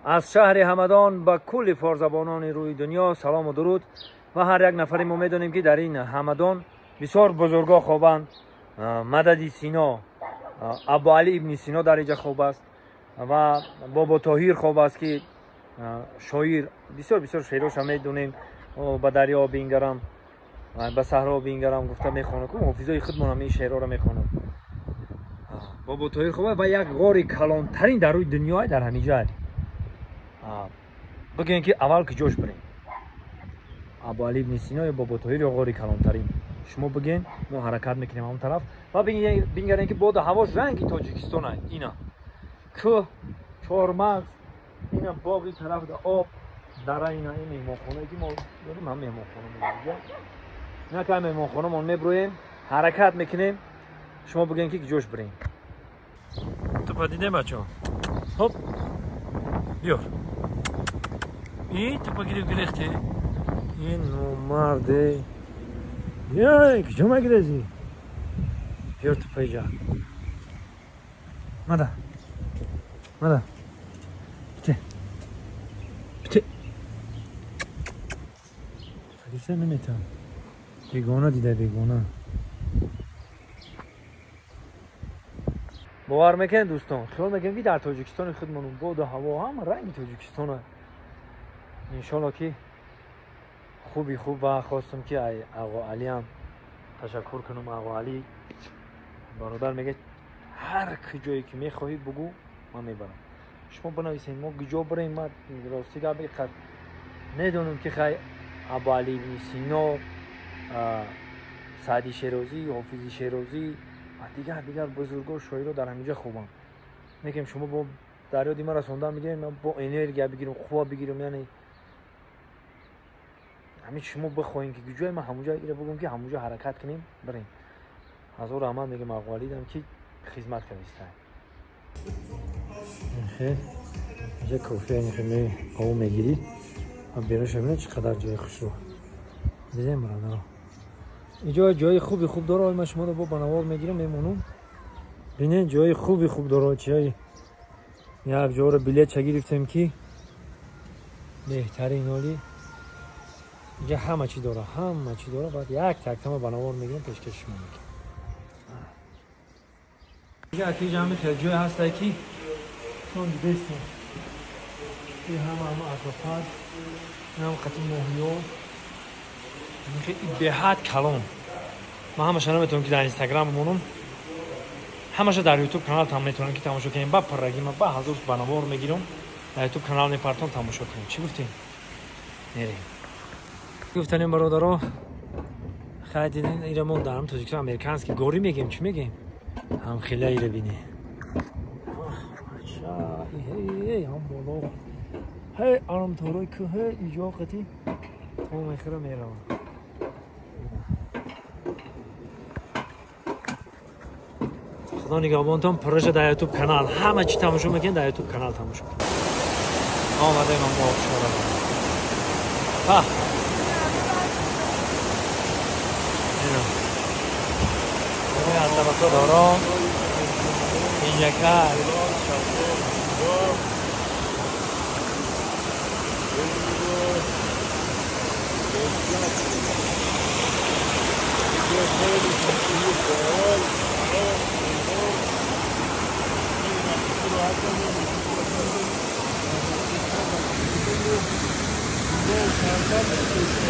Аз шаҳри Ҳамадон ба кулли форзабонони рӯи дунё салому дуруд. Ва ҳар як нафари мо медонем, ки дар ин Ҳамадон бисёр бузургҳо хобанд. Мадади Сино, Абуалӣ ибни Сино дар инҷа хоб аст ва Бобо Тоҳир хоб аст, ки шоир, бисёр бисёр шеъроша медонем. Ба дарё бингарам, ба саҳро бингарам гуфта мехонам. Ҳофизои худмон ҳам ин шеърҳоро мехонам. Бобо Тоҳир хоб ва як ғори калонтарин дар рӯи дунё дар ҳамин ҷо. Бигӯем, ки аввал куҷош бирем? Абуалӣ ибни Сино ё Бобо Тоҳир ё ғори калонтарин? Шумо бигӯен, мо ҳаракат мекунем ҳамон тараф ва бингарем, ки боду ҳавош ранги Тоҷикистон ина кӯҳ, чормағз, ина боғи тараф об, дара, ина ин меҳмонхонае, ки мо дорем, ҳам меҳмонхона меҷа. Ина ка меҳмонхонамон меброем, ҳаракат мекунем. Шумо бигӯен, ки куҷош бирем. Тупа дидем, бачаҳо? Хоп, биёр. И тупа гирифт, гирехте. Ин номарде, яй, куҷо мегирезӣ? Биёр тупа иҷа. Мада, мада, бите, бите. Гирифта наметавон. Бегона дида, бегона. Бовар мекунед, дӯстон, хиёл мекунем, ки дар Тоҷикистони худмон боду ҳаво ҳама ранги Тоҷикистона. Иншолло, ки хуби хуб. Ва хостам, ки ай Ағо Алиам ташаккур кунам. Ағо Али бародар мегӯяд: ҳар куҷое ки мехоҳӣ, бугӯ, ман мебарам. Шумо бинависед, мо куҷо бирем. Ман рости гап иқад медонам, ки хай Абуалӣ ибни Сино, Саъди Шерозӣ, Ҳофизи Шерозӣ ва дигар дигар бузурго, шоиро дар ҳаминҷа хобанд. Мекунем, шумо бо дар ёди ман расондан мегирем, ман бо энергия бигирам, қувва бигирам. Яъне ҳамин шумо бихоҳем, ки куҷое, ман ҳамунҷа ира бигӯм, ки ҳамунҷа ҳаракат кунем, бирем. Ҳазор раҳмат мегӯм Ағоалидам, ки хизмат кардиста. Хел инҷа кофе об мегирӣ ва берун шавед. Чӣ қадар ҷои хушрӯ дидем, бародаро. Инҷо ҷои хуби хуб дора. Ман шуморо бо банавор мегирам, мемонам. Бинед, ҷои хуби хуб дора. Чиҳои як ҷоро билетча гирифтем, ки беҳтарин оли. Инҷа ҳама чӣ дора, ҳама чӣ дора. Баъд як тактама банавор мегирам, пешкаши шумо мекунам. Инҷа акиҷа ҳами хел ҷое ҳастае, ки сон дидестем. Ҳама ҳама аквапарк, инам қати моҳиё беҳад калон. Ман ҳамаша наметавонам, ки дар Инстаграм бимонам, ҳамаша дар Ютуб канал там метавонам, ки тамошо кунем. Ба паррагӣ ман ба ҳазор банавор мегирам, дар Ютуб канал мепартом, тамошо кунем. Чӣ гуфтем? Мерем. Гуфтанем, бародаро, хай диден, ира мо дар Тоҷикистон американский горы мегем, чӣ мегем? Ҳамхела ира бине. Ҳам боло, ҳей, арамторои кӯҳ, иҷо қати то мехӯра меравам. Худо нигаҳбонтон. Пурраша дар Ютуб канал ҳама чӣ тамошо мекунед, дар Ютуб канал тамошо кунед. Омадаем мо обшора. Ҳа, аз табақа дором инҷака.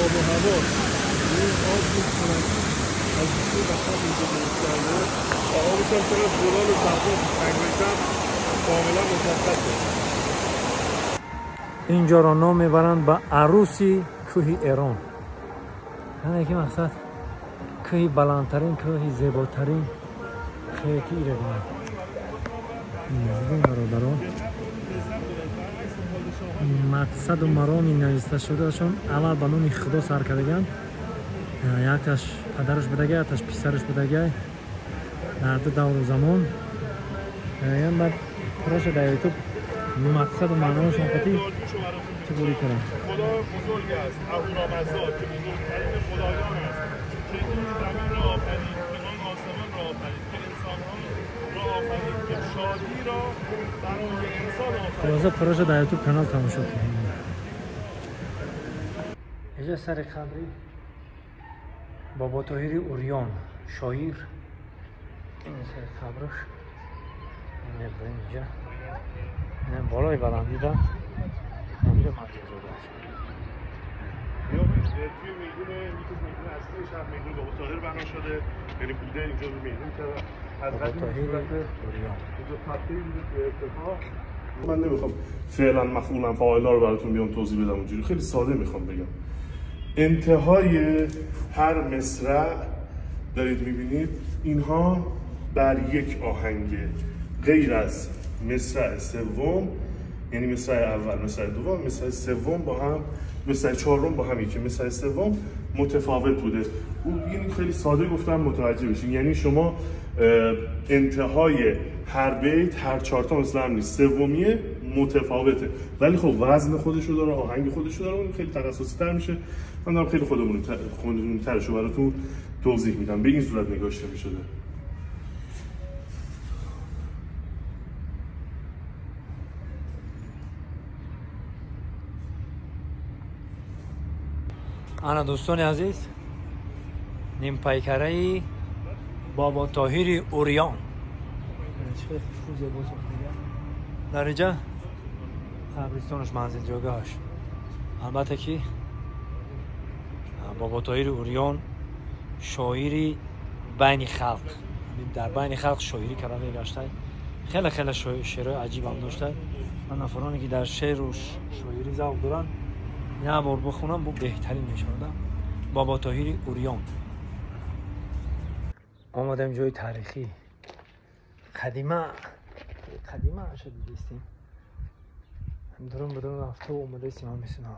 آب و هوا، این آب از گوشه وسط اینجا درست کرده و آبش هم چقدر زلال و شفاف، رنگش کاملا مشخصه. اینجا را نام میبرند به عروسی کوه ایران. یعنی که مقصد کوه بلندترین، کوه زیباترین خیلی که ایره بینند. این برادران мақсаду мароми нависта шудаашон аввал ба номи Худо сар кардаган. Якташ падараш будага, якташ писараш будага дар ду давру замон. Баъд пураша дар Ютуб мақсаду маъноашон қати чӣ кардам. خدا بزرگ است، اهورامزدا که بزرگترین خدایان است، که این زمین را آفرید، که آن آسمان را آفرید، که انسانها را خلاصه پروژه در یوتیوب کانال تماشا کنید. اینجا سر قبری بابا طاهر اوریان شاعر، این سر قبرش میبریم اینجا، این بالای بلندی ده اینجا منزل زاده است. توی میدون، یکی از میدون اصلی شهر، میدون بابا طاهر بنا شده، یعنی بوده اینجا رو میدون که از قدیم اینجا تپه‌ای بوده که ارتفاع. من نمیخوام فعلا مفعولا فاعلا رو براتون بیام توضیح بدم، اونجوری خیلی ساده میخوام بگم. انتهای هر مصرع دارید میبینید اینها بر یک آهنگ غیر از مصرع سوم، یعنی مصرع اول، مصرع دوم، مصرع سوم با هم، مصرع چهارم با هم یکی، مصرع سوم متفاوت بوده. یعنی خیلی ساده گفتم متوجه بشین، یعنی شما انتهای هر بیت هر چهار تا مثل هم نیست، سومیه متفاوته، ولی خب وزن خودش رو داره، آهنگ خودش رو داره، اون خیلی تخصصی تر میشه. من دارم خیلی خودمون ترشو براتون توضیح میدم. به این صورت نگاشته میشده. انا دوستان عزیز، نیم پیکره بابا طاهر اوریان در اینجا قبرستانش، منزل جاگاهش. البته که بابا طاهر اوریان شاعری بین خلق، در بین خلق شاعری کرده میگشته، خیلی خیلی شعرهای عجیب هم داشته. من نفرانی که در شعر و شاعری ذوق دارن یه بار بخونم بو بهترین میشه. بابا طاهر اوریان. آمدم جای تاریخی قدیمه، قدیمه شد دیدیم. هم درون بدون رفته و اومده سیما میسینا.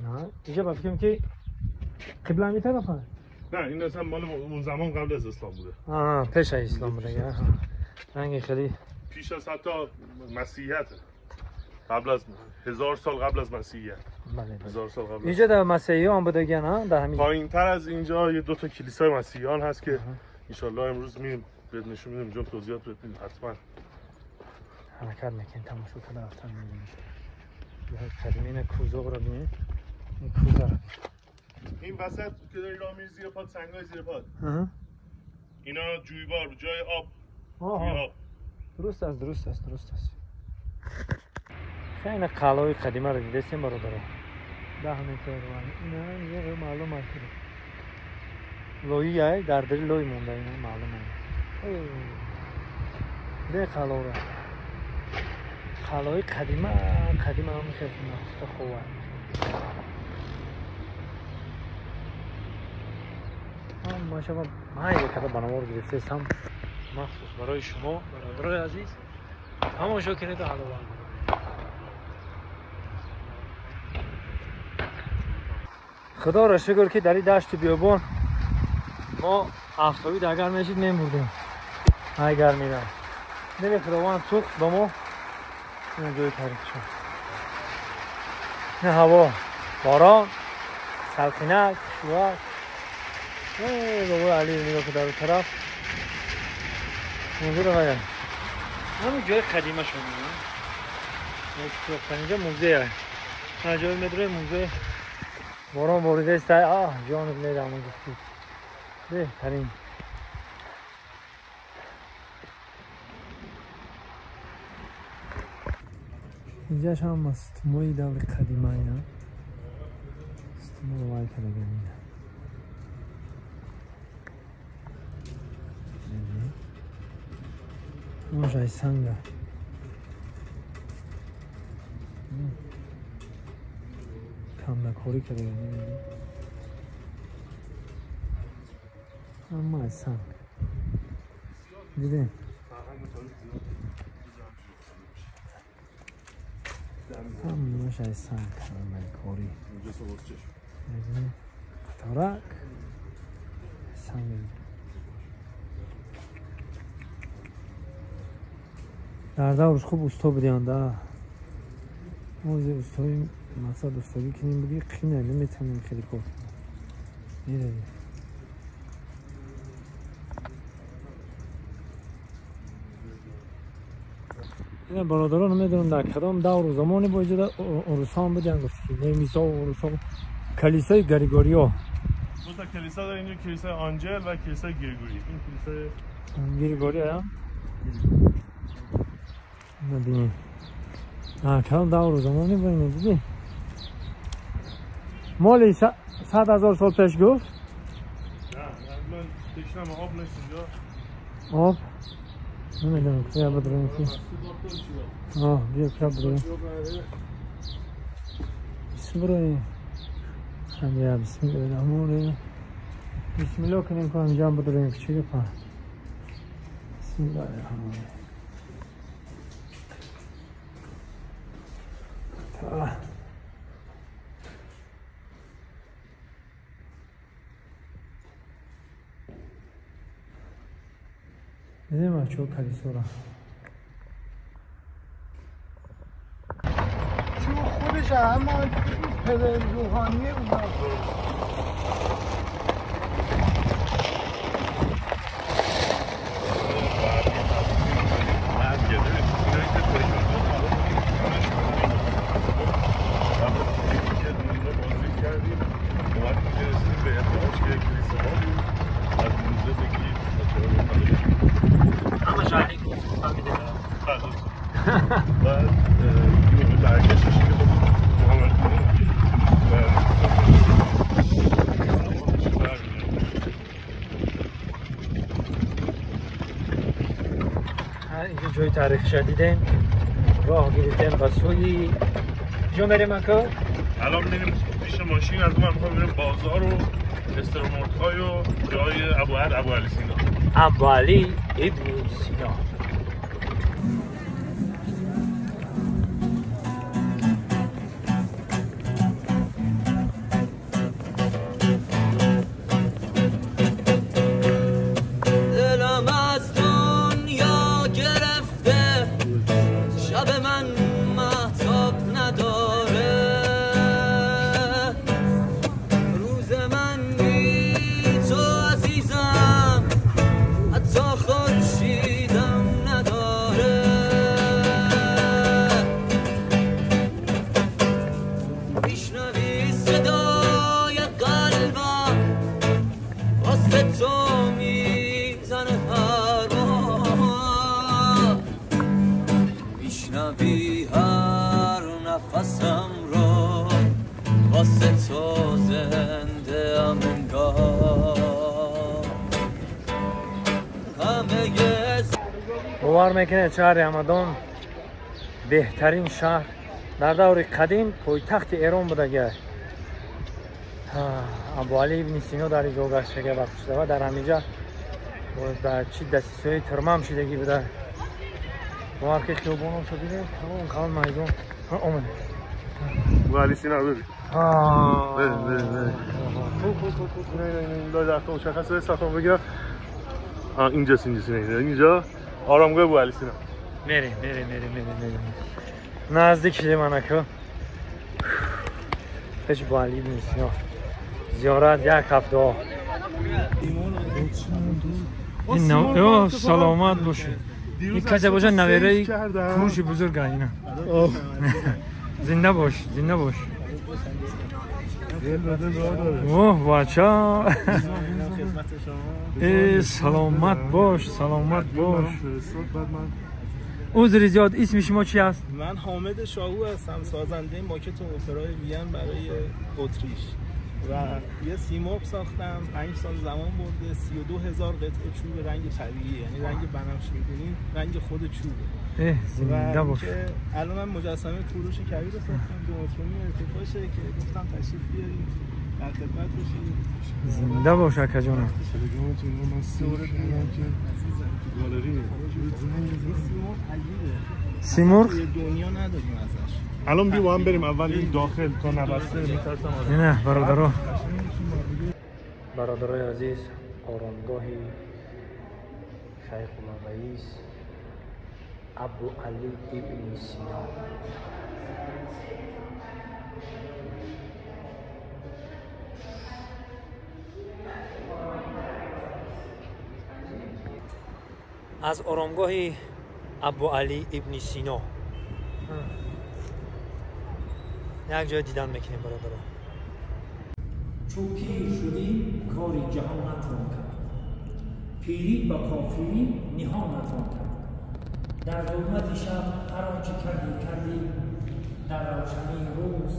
نه اینجا با فکرم که قبله می طرفه. نه این اصلا مال اون زمان قبل از اسلام بوده. آها پیش از اسلام بوده. رنگ خیلی پیش از حتی مسیحیت، قبل از 1000 سال قبل از مسیحیت. بله 1000 سال قبل. اینجا در مسیحیان بوده ها، در همین پایین‌تر از اینجا یه دو تا کلیسای مسیحیان هست که ان شاءالله امروز میریم بهت نشون میدیم، اینجا توضیحات بهت میدیم حتما. حرکت میکنیم تماشا کنیم رفتن میبینیم. یه قدیمی کوزه رو ببینید. این کوزه رو این وسط که داری راه میری زیر پاد، سنگای زیر پاد. اینا جویبار جای آب. آها. درست است، درست است، درست است. خیلی قلعه قدیمه رو دیدیم برادران. 10 متر اینا یه معلوم است. لویی در دل لوی مونده، اینا معلومه. ده قلعه رو. قلعه قدیمه، قدیمه هم خیلی خوبه. ماشاءالله من یک کتاب بنوار گرفته هم مخصوص برای شما برادرای عزیز تماشا کنید. حالا خدا را شکر که در این دشت بیابان ما آفتابی اگر میشید نمی‌بردیم، اگر میرم نمی خداوند سوخت با ما. این جای تاریخ شد، نه هوا، باران، سرخینک، شوک. ای بابا علی نگاه که در طرف منظور آقای همون جای قدیمه شد. یک سوختن اینجا موزه هست، جای مدروی موزه. باران وارده است. آه جانت میدم اونجا بهترین. اینجاش هم مستموی دور قدیمه، اینا ستمو وای کرده اینا. اونجای سنگه. کنده‌کاری کرده اما سنگ دیدین. همش از سنگ کنده‌کاری. قطارک سنگ. در دورش خوب استا بودیان ده. موزه استایی мақсад устагӣ кунем бигӣ қина наметавонем хеле кор кунем. Ина бародарон намедонам дар кадом давру замоне бо иҷода урусон буданд, гуфт ки немисо урусо کلیسای گریگوریو. دو تا کلیسا داره اینجا، کلیسای آنجل و کلیسای گریگوری. این کلیسای گریگوری هم نبینیم. کدام دور زمانی بینیم دیدی؟ مالی 100,000 سال پیش گفت؟ نه من تشنم آب نیست اینجا. آب؟ نمیدونم کجا بدریم که. بیا کجا بدریم. بسم الله بسم الله الرحمن الرحیم. بسم الله کنیم که انجام بدریم کوچیک پا. بسم الله الرحمن الرحیم. دیدیم چه کلیسا را. چون خودش همان پدر روحانی اونا. اینجا جای تاریخ شدیدیم، راه گرفتیم به سوی کجا میریم اکا؟ الان میریم پیش ماشین، از اون میخوام بریم بازار و استرامورت‌های و جای ابو علی سینا. ابو علی ابن سینا. باور میکنه شهر همدان بهترین شهر در دور قدیم پایتخت ایران بوده که ابو علی ابن سینا در اینجا گشته وقت شده و در همینجا در چی دستیسای ترمم شدگی بوده. باور که خیابان شو ببینید اون کلان میدان آمد ابو علی سینا ببین. ببین کو کو کو کو نه نه نه در مشخصه صفحه بگیرم. اینجاست اینجاست اینجا آرامگاه ابو علی سینا. میریم میریم میریم میریم نزدیک شدیم انکا پیش ابو علی ابن سینا زیارت یک هفته. این سلامت باشه. این کسی باشه نویره کوروش بزرگ اینا. زنده باش زنده باش. اوه بچه سلامت باش سلامت باش. عذر زیاد. اسم شما چی است؟ من حامد شاهو هستم، سازنده ماکت اپرای وین برای اتریش و یه سیمرغ ساختم. 5 سال زمان برده. 32,000 قطعه چوب رنگ طبیعی، یعنی رنگ بنفش می‌بینید، رنگ خود چوبه. زنده باش. الان من مجسمه کوروش کبیر رو ساختم، 2 متر ارتفاعشه که گفتم تشریف بیارید در خدمت باشید. زنده باش اکا جانم. سیمرغ دنیا نداریم ازش. الان بیا با هم بریم اول این داخل تا نبسته میترسم. نه برادرها، برادرای عزیز، آرامگاه شیخ الرئیس ابو علی ابن سینا. Аз оромгоҳи Абуалӣ ибни Сино як ҷой дидан мекунем, бародаро. Чун пир шудӣ, кори ҷаҳон натвон кард, пирӣ ба кофирӣ ниҳон натвон кард. Дар зулмати шаб ҳар он чӣ кардӣ кардӣ, дар равшании рӯз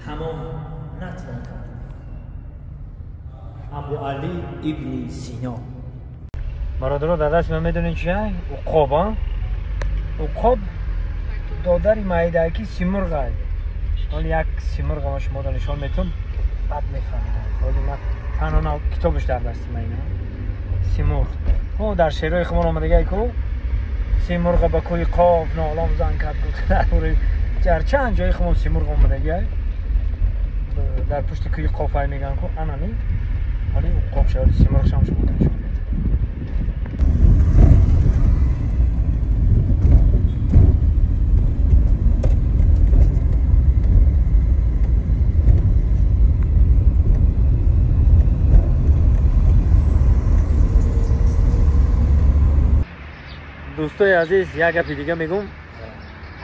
ҳамон натвон кард. Абуалӣ ибни Сино. Бародаро, дар дасти ман медонед чи? Уқоб. Уқоб додари майдаки симурғ ай. Ҳоли як симурғ ма шумо да нишон метум, баъд мефаҳмед. Ҳоли ман танҳо на китобаш дар дасти ман ина. Симурғ. Ҳо дар шеърҳои хумон омадагай ку симурғ ба кӯи Қоф нолом зан кард гуфт. Дар чанд ҷои хумон симурғ омадагай. Дар пушти кӯи Қоф ай меган ку анами. Ҳоли уқоб шавад симурғ шам шумо да нишон. Дӯстои азиз, як гапи дига мегӯм.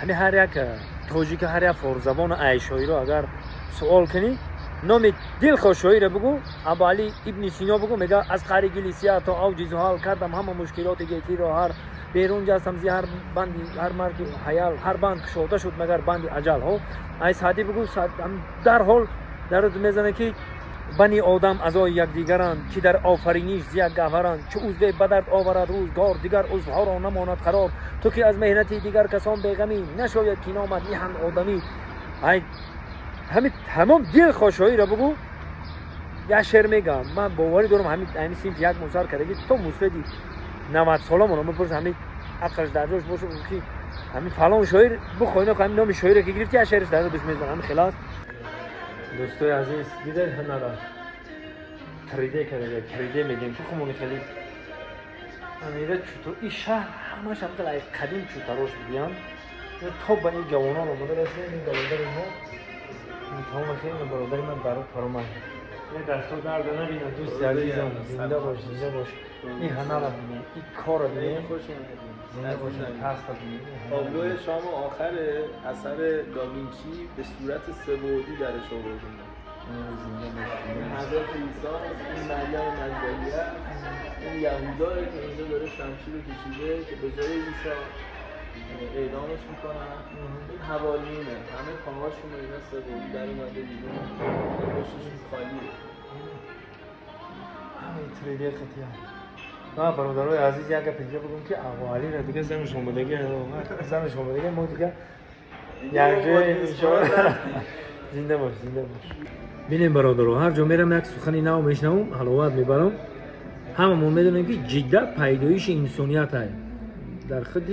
Ҳами ҳар як тоҷик, ҳар як форсзабон айшоиро агар суол кунӣ, номи дилхоҳ шоиро бугӯ, Абуалӣ ибни Сино бугӯ, мега аз қаъри гили сиёҳ то авҷи зуҳал кардам ҳама мушкилоти гетиро ҳар берун ҷастам зи ҳар банди ҳар марги ҳаял, ҳар банд кушода шуд магар банди аҷал. Ҳо ай Саъдӣ бугӯ, дарҳол даруд мезанад ки бани одам аъзои якдигаранд, ки дар офариниш зи як гавҳаранд. Чу узве ба дард оварад рӯзгор, дигар узвҳоро намонад қарор. Ту ки аз меҳнати дигар касон беғамӣ, нашояд ки номат ниҳанд одамӣ. Ай ҳами тамом дилхоҳ шоиро бугӯ, як шеър мегам. Ман боварӣ дорам ҳами синф як мусар кардагӣ то мусфеди 90 соламона мепурс, ҳами ақлш дар ҷош бошад ки ҳами фалон шоир бухоҳ нахоҳ, ҳами номи шоире ки гирифти, як шеъраш дар ёдаш мезанад. Ҳами хелас. Дӯстои азиз, дидед ҳунара 3D карда, 3D мегем ки хумони хеле амира чутур ин шаҳр ҳамаш ҳам хеле қадим чутарош будиян. То ба ин ҷавонон омада расидем. Ин бародари мо тамоми хеле бародари ман баро паромад. Ин дасто дарда набинад, дӯсти азизам. Зинда бош, зинда бош. Ин ҳунара бинед, ин корро бинед. Зинда бош, касба бинед. تابلو شام آخر اثر داوینچی به صورت سه‌بعدی درش آوردیم. حضرت عیسی، این مریم مجدلیه، این یهودا که اینجا داره شمشیر رو کشیده که به جای عیسی اعدامش میکنن. این حوالیونه، همه پاهاشون و اینا سه‌بعدی در اومده بیرون، پشتشون خالیه. همه 3D خطیه. من برادرای عزیز یک گپ دیگه بگم که ابوعلی را دیگه زنش آمدگی، زنش آمدگی ما دیگه یک جای زنده باش، زنده باش. ببینیم برادرها، هر جا میرم یک سخنی نو میشنوم، حلاوت میبرم. هممون میدونیم که جده پیدایش انسانیت است در خود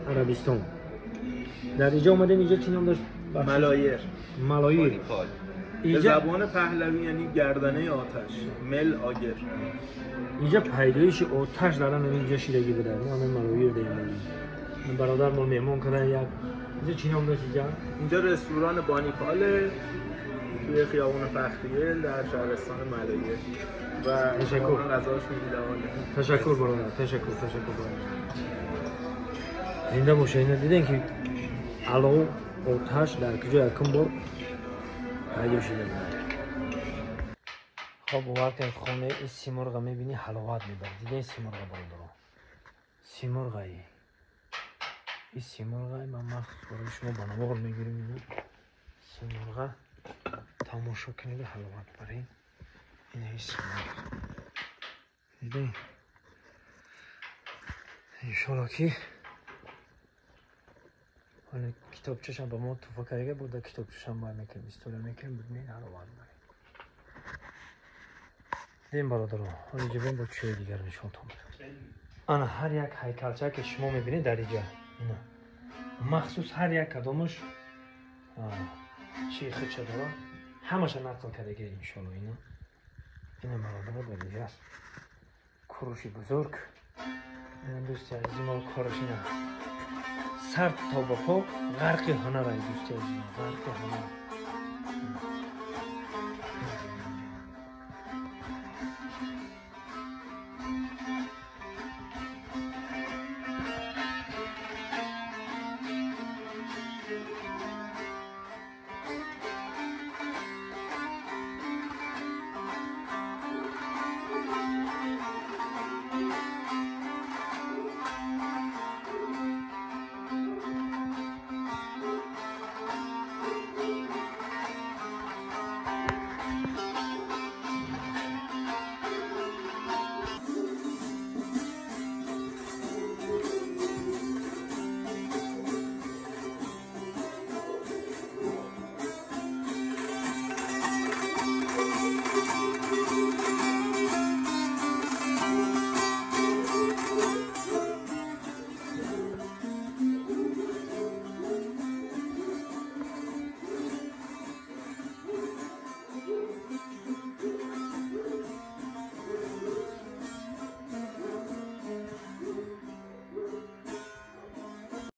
عربستان. در اینجا اومدیم، اینجا چی نام داشت؟ ملایر. ملایر. به زبان پهلوی یعنی گردنه آتش، مل آگر. اینجا پیدایش آتش دارن، اینجا شیرگی بوده. ما همه ملایر داریم. برادر ما مهمان کردن یک. اینجا چی نام داشت اینجا؟ اینجا رستوران بانیپاله توی خیابان فخریه در شهرستان ملایر. و تشکر. غذاشون ایده‌آله. تشکر برادر، تشکر، تشکر برادر. زنده باشه. اینا دیدن که علاو آتش در کجا یکم بار پیدا شده بود. خب باور کنید خونه این سیمرغ میبینی حلاوت میبری. دیدین این سیمرغ برادرها، سیمرغ این سیمرغ من مخصوص برای شما بنوار میگیریم. اینو سیمرغ تماشا کنید، حلاوت برین. این سیمرغ دیدین، انشالله که حالا کتابچه‌شم به ما توفه کرده بود، کتابچه‌شم باید میکنیم، استوری میکنیم، ببینید حلاوت برین. دیم برادرها، حالا اینجا بیم با چیه دیگر نشونتون بدم. انا هر یک هیکلچه که شما میبینید در اینجا، اینا مخصوص هر یک کدامش چی خودش داره، همش نقل کرده که انشالله. اینا برادرها در اینجا است. کوروش بزرگ، اینا دوست عزیز ما کارش اینا سر تا به پا غرق هنر، دوست عزیز ما غرق هنر.